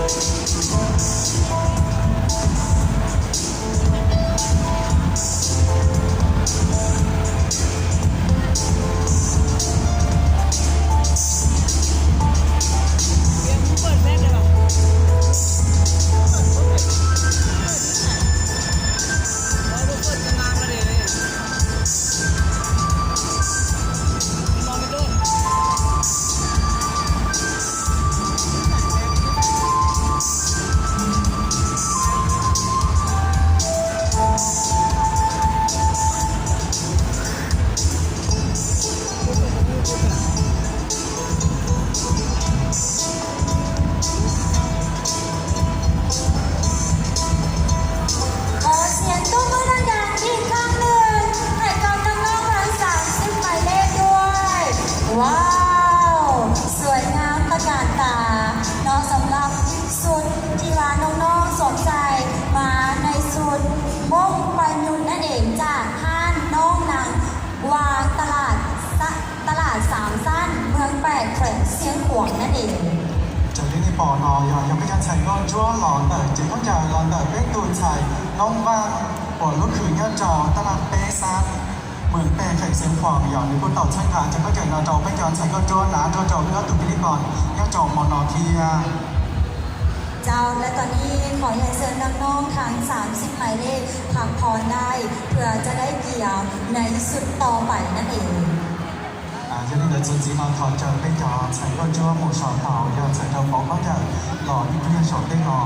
Có tiếng tung mưa đang đàn đi khắp nơi. Hãy cộng đồng nông hàng sản xuất mãi lên đuôi. Wow, สวยงามตระการตา เนาะ สำหรับชุดที่ว่าน้องๆสวมใส่มาในชุดมงประยุกต์นั่นเอง จากห้างน้องนางวางตลาดสะ ตลาดสามสั้น เมืองแปด แขวงเชียงขวางนั่นเอง Raws li nej pom no yog, yog peb cov ntxhais nkauj ntsuab los ntawm tsev khaub ncaws los ntawm peb tus ntxhais Noob Vaj uas lub khw nyob rau tab laj peb xab, mws peg kheem xeev khuam yog nws kuj tau txhawb nqa cov khaub ncaws no rau peb cov ntxhais nkauj ntsuab hnav nrog rau peb ob tug pib lib pos nyob rau hmo no thiab. Chào,และตอนนี้ขอเรียนเชิญน้องๆทั้งสามสิบหมายเลขพักผ่อนได้ เพื่อจะได้เกี่ยวในชุดต่อไปนั่นเอง Yog li ntawd txuas ntxiv no thov caw peb cov ntxhais nkauj ntsuab mus saum tau, yog txhais rau pauv khaub ncaws los ib pliag saum tej no.